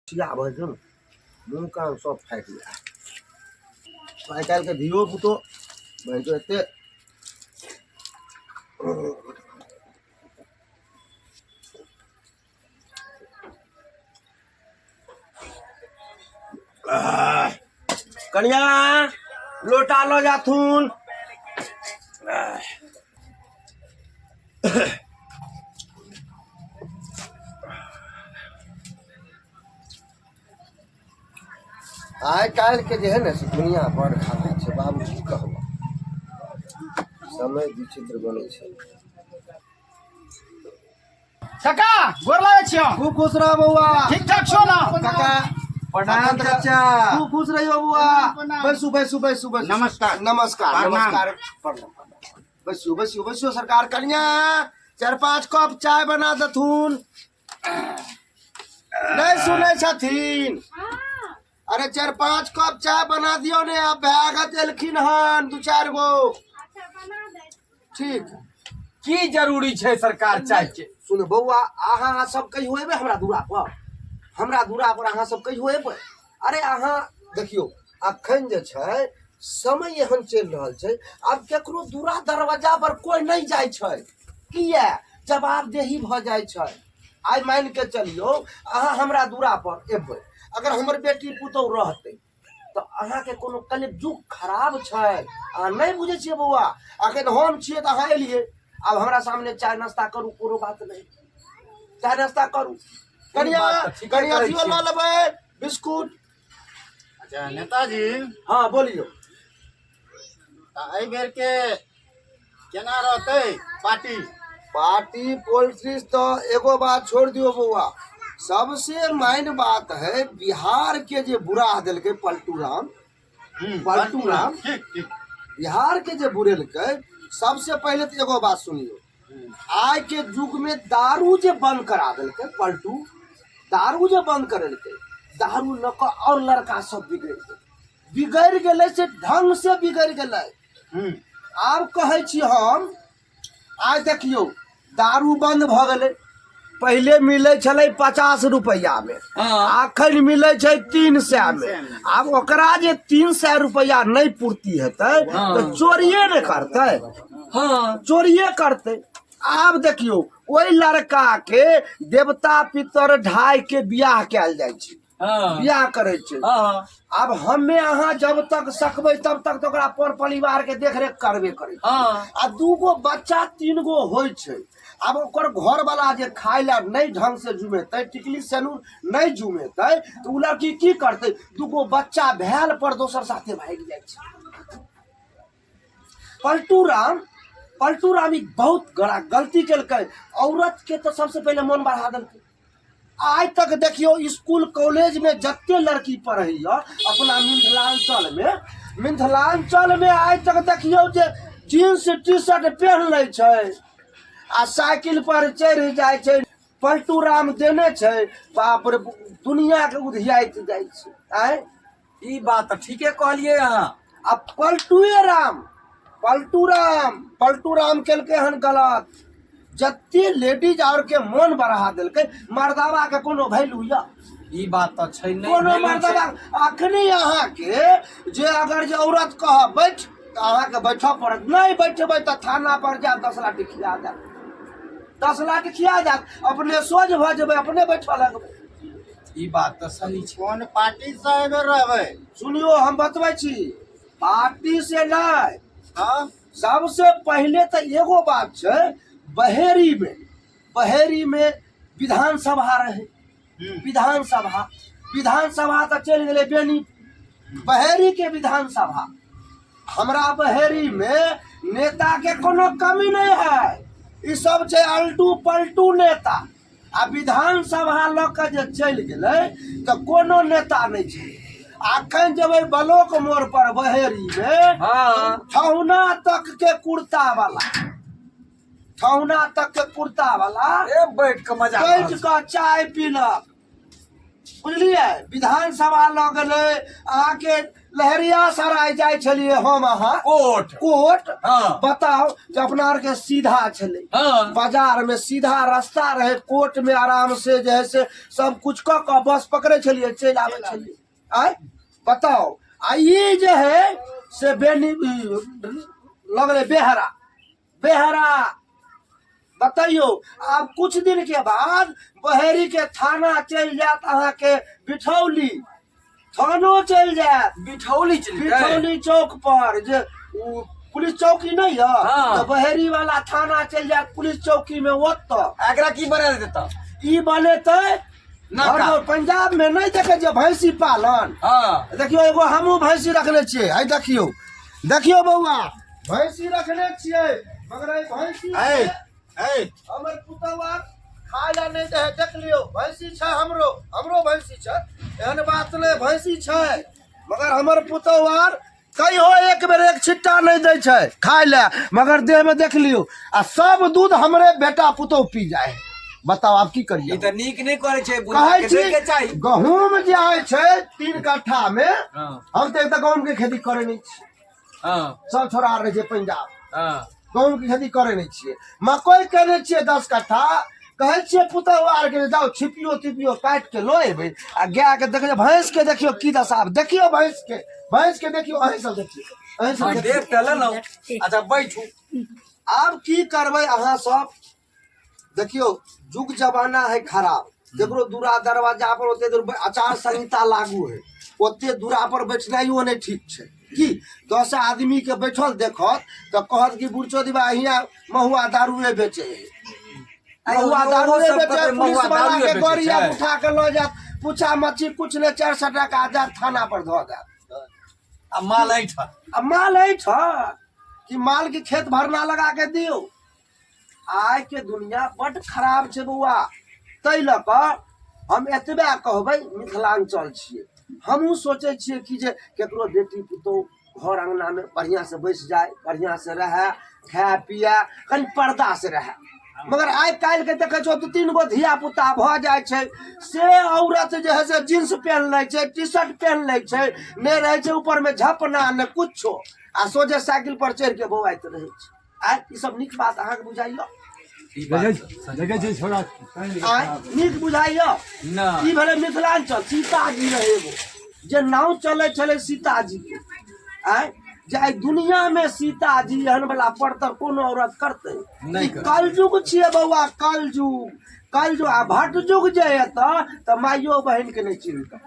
छिया भऽ छै ने मुँह कान सब फाटि जाइ आइ काल्हिके धियो पुतो बहिन एते कनिया लोटा लऽ जाथुन। आइ काल्हिके जे है ने से दुनिया बड़ खराब छै बाबू, की कहब, समय विचित्र बनै छै। काका, गोर लागै छियौ। खूब खुश रह बौआ। ठीक ठाक छौ ने? काका प्रणाम चाचा। खूब खुश रहियो बौआ। बैसू बैसू बैसू बैसू। नमस्कार। नमस्कार। प्रणाम। नमस्कार, प्रणाम प्रणाम। बैसू बैसू बैसू। सरकार, कनिया 4-5 कप चाय बना देथुन। नहीं सुनै छथिन। अरे 4-5 कप चाय बना दियौ ने, आब भए एलखिन हन 2-4 गो। ठीक। की जरूरी छै सरकार चाय के? सुन बौआ, अहाँ सब कहियो एबै हमरा दूरा पर? हमरा दूरा पर अहाँ सब कहियो एबै? अरे अहाँ देखियौ, अखन जे छै समय एहन चलि रहल छै, आब केकरो दूरा दरवाजा पर कोइ नहि जाइ छै। किया? जवाबदेही भऽ जाइ छै। आइ मानि के चलियौ, अहाँ हमरा दूरा पर एबै, अगर हमर बेटी पुतहु रहतै तऽ अहाँके कोनो कलयुग खराब छै, अहाँ नहि बुझै छियै बौआ। अखन हम छियै तऽ अहाँ एलियै, आब हमरा सामने चाय नाश्ता करू, कोनो बात नहि, चाय नाश्ता करू। कनिया बात तऽ ठीके कनिया कहै अथियो छियै। लऽ लेबै बिस्कुट। अच्छा नेताजी। हाँ बोलियौ। तऽ एहि बेर के केना रहतै पार्टी? पार्टी पोलिटिक्स तऽ एगो बात छोड़ दियौ बौआ, सबसे मेन बात है बिहार के जे बुरा देलकै पलटू राम, पलटू राम। ठीक ठीक। बिहार के जे बुरेलकै, सबसे पहिले तऽ एगो बात सुनियौ, आइ के युग में दारू जे बंद करा देलकै पलटू, दारू जे बंद करेलकै, दारू लऽ कऽ और लड़का सब बिगड़ि गेलै, बिगड़ि गेलै से ढंग से बिगड़ि गेलै। आब कहै छी हम, आइ देखियौ दारू बंद भऽ गेलै, पहिले मिलै छलै 50 रुपैआमे, अखन मिलै छै 300 मे। आब ओकरा जे 300 रुपैआ नहि पूर्ति हेतै तऽ चोरिए ने करतै? चोरिए करतै। आब देखियौ, ओहि लड़का के देवता पितर ढाई के बियाह कयल जाइ छै, बियाह करै छै। आब हमे अहाँ जब तक सकबै तब तक तऽ ओकरा पर परिवार के देखरेख करबे करै छै। आ 2 गो बच्चा 3 गो होइ छै, आब ओकर घरवाला जे खाय लए नहि ढंग से जुमेतै, टिकली सेनूर नहि जुमेतै, तऽ ओ लड़की की करतै? 2 गो बच्चा भेल पर दोसर साथे भागि जाइ छै। पलटू राम, पलटू राम ई बहुत बड़ा गलती केलकै। औरत के तऽ सबसे पहिले मन बढ़ा देलकै। आइ तक देखियौ, स्कूल कॉलेज में जते लड़की पढ़ैया अपना मिथिलांचल में, मिथिलांचल में आइ तक देखियौ जे जींस टी शर्ट पेहन लै छै आ साइकिल पर चढ़ि जाइ छै। पलटू राम देने छै, बाप रे, दुनिया के उधियाइत जाइ छै। आँय, ई बात तऽ ठीके कहलियै अहाँ। आ पलटुए राम, पलटू राम, पलटू राम केलकै हन गलत। जते लेडीज और के मन बढ़ा देलकै, मर्दावा के कोनो वैल्यू यऽ? ई बात तऽ छै नहि। कोनो वैल्यू छै। मर्दावा अखनी अहाँके जे अगर जे औरत कह बैठ तऽ अहाँके बैठऽ पड़त, नहि बैठबै तऽ थाना पर जायब, 10 लाठी खिया जायत, 10 लाठी खिया जायत, अपने सोझ भऽ जेबै, अपने बैठऽ लगबै। ई बात तऽ सही छै। कोन पार्टी से एहि बेर रहबै? सुनियो, हम बतबै छी, पार्टी से नहि। हँ। सबसे पहिले तऽ एगो बात छै, बहेरी में, बहेरी में विधानसभा रहे। विधानसभा, विधानसभा तऽ चलि गेलै बेनी। बहेरी के विधानसभा, हमरा बहेरी में नेता के कोनो कमी नहीं है, ई सब छै अल्टू पलटू नेता। आ विधानसभा लऽ कऽ जे चलि गेलै तऽ कोनो नेता नहि छै। अखन जेबै ब्लॉक मोड़ पर बहेरीमे, ठहुना तक के कुर्ता वाला, ठहुना तक के कुर्ता वाला ए बैठ के मजा बैठ कऽ चाय पीलक। बुझलियै? विधानसभा लऽ गेलै अहाँके, लहरिया सराय जाइ छलियै हम अहाँ। कोर्ट। कोर्ट। हाँ। बताउ जे अपना आरके सीधा छलै। हाँ। बाजार में सीधा रास्ता रहे, कोर्ट में आराम से जे है से सब कुछ कऽ कऽ बस पकड़े छलियै, चलि आबै छलियै। आय बताउ, आ ई जे है से बेनी लगलै बेहरा बेहरा। बतैयौ, आब कुछ दिन के बाद बहेरी के थाना चलि जायत अहाँके, बिठौली थानो चलि जायत। बिठौली चलि जेतै? बिठौली चौक पर जे उ पुलिस चौकी नहीं है। हाँ। तऽ बहेरी वाला थाना चलि जायत पुलिस चौकी में ओतऽ। एकरा की बना देता? ई बनेतै नाका। और पंजाब में नहीं देखे छियै भैंसी पालन? हाँ। देखियौ, एगो हमहूँ भैंसी रखने छियै। है देखियौ, देखियौ बौआ, भैंसी रखने छियै, मगर एहि भैंसी ऐ ऐ हमर पुतहु आर खाय लए नहि दै है। देख लियौ, भैंसी छै हमरो, हमरो भैंसी छै, एहन बात नहि, भैंसी छै, मगर हमर पुतहु आर कहियो एक बेर एक छिट्टा नहि दै छै खाय लए, मगर देहमे देख लियौ, आ सब दूध हमरे बेटा पुतहु पी जाइ है। बताउ, आब की ई करियै? तऽ नीक नहि करै छै बुढ़ा कहै के दैके छी चाही। गहूँम जे होइ छै 3 कट्ठा मे, हाँ। हम तऽ एक तऽ गहूँम के खेती करै नहि छी। हाँ। सब छोड़ा रहै छै पंजाब। हाँ। गहूँम के खेती करै नहि छियै, मकइ केने छियै 10 कट्ठा। कहै छियै पुतहु आरके जे जाउ छिपियो तिपियो काटि के लऽ एबै। आ गाय के देखियौ, भैंस के देखियौ की दशा। देखियौ भैंस के, भैंस के देखियौ, अहीं सब देखियौ, अहीं सब हाँ, देखियौ। देख तऽ लेलहुँ। अच्छा, बैठू। आब की करबै अहाँ सब? देखियौ, युग जमाना है खराब। केकरो दूरा दरवाजा पर ओते दूर आचार संहिता लागू है, ओते दूरा पर बैठनाइयो नहि ठीक छै। की 10 आदमी के बैठल देखत तऽ कहत कि बुढ़चो दिबा हियाँ महुआ दारुए बेचे है, महुआ ओहो दारुए सब बेचे। कहतै पुलिस महुआ वाला दारुए के बेचै गाड़ी छै। उठा के लऽ जायत, पूछा मच्छी कुछ नहि, 400 टाका जायत, थाना पर धऽ देत। आ माल ऐठत। आ माल ऐठ कि माल के खेत भरना लगा के दियौ। आइ के दुनिया बड्ड खराब छै बौआ। ताहि लऽ कऽ हम एतबे कहबै, मिथिलाञ्चल छियै, हमहूँ सोचै छियै कि जे केकरो बेटी पुतोहु घर अङ्गनामे बढ़िआँसँ बैस जाय, बढ़िआँसँ रहए, खाय पिए, कनि पर्दासँ रहए। मगर आइ काल्हिके देखै छौ, दू तीन गो धिया पुता भऽ जाइ छै से औरत जे है से जींस पेन्ह लै छै, टी शर्ट पेन्ह लै छै, नहि रहै छै ऊपरमे झपना नहि कुछो, आ सोझे साइकिल पर चढ़ि के बौआइत रहै छै। आइ ई सब नीक बात अहाँके बुझाइयो? ई बात सही। देखै छी छोड़ा। आइ नीक बुझाइयो? ना। ई भेलै मिथिलाञ्चल। सीताजी रहै एगो जे नाव चलै छलै सीताजी के। आइ जे आइ दुनियामे सीताजी एहन वाला परतर कोनो औरत करतै? नहि ई करतै। कलयुग छियै बौआ, कलयुग, कलयुग। आ भटयुग जे एतऽ तऽ माइयो बहिन के नहि चिन्हतै।